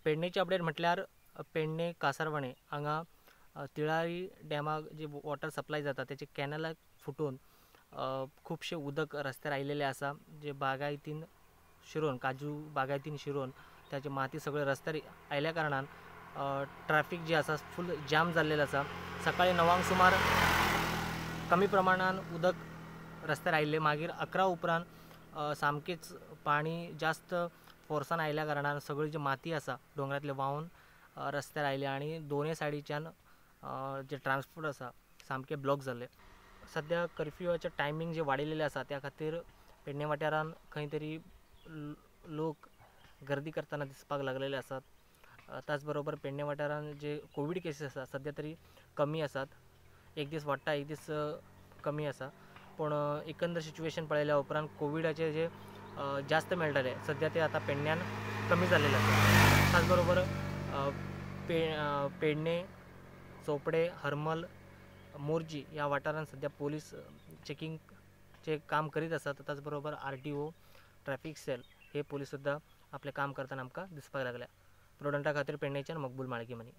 पेडणेची update म्हटल्यार पेडणे कासारवाणे हांगा तिळारी डॅमाक जी वॉटर सप्लाय जाता तेचे कॅनलाक फुटून खुबशें उदक रस्त्यार आयिल्लें आसा, जे बागायतीन शिरोन काजू बागायतीन शिरोन ताची माती सगळे रस्त्यार आयल्या कारणान ट्रॅफिक जी आसा फूल जाम जाल्लें आसा। सकाळी 9 सुमार कमी प्रमाणान उदक रस्त्यार आयिल्लें, मागीर 11 उपरांत सामकेंच पाणी जास्त फोर्सान आयिल्ल्या कारणान सगळी जी माती आसा दोंगरांतली व्हांवन रस्त्यार आयली आनी दोनूय सायडीच्यान जे ट्रान्सपोर्ट आसा सामकें ब्लॉक जाल्लें। सद्या कर्फ्युवाचें टायमींग जे वाडयलेलें आसा त्या खातीर पेडणे वाठारान खंय तरी लोक गर्दी करतना दिसपाक लागलेले आसात। त्याच बरोबर पेडणे वाठारान जे कोवीड केसीस आसा सद्या तरी कमी आसात, एक दीस वाडटा एक दीस कमी आसा, पूण एकंदर सिच्युएशन पळयल्या उपरांत कोविडाचे जे जास्त मेळटाले सद्या ते आतां पेडण्यान कमी जाल्लेले आसा। त्याच बरोबर पेडणे, चोपडे, हरमल, मोरजी ह्या वाठारान सद्या पोलीस चेकिंगचे काम करीत आसात। त्याच बरोबर आरटीओ, ट्रॅफिक सेल हे पोलीस सुद्दां आपलें काम करतना आमकां दिसपाक लागल्या। प्रोडंटा खातीर पेडणेच्यान मकबूल माळगीमनी।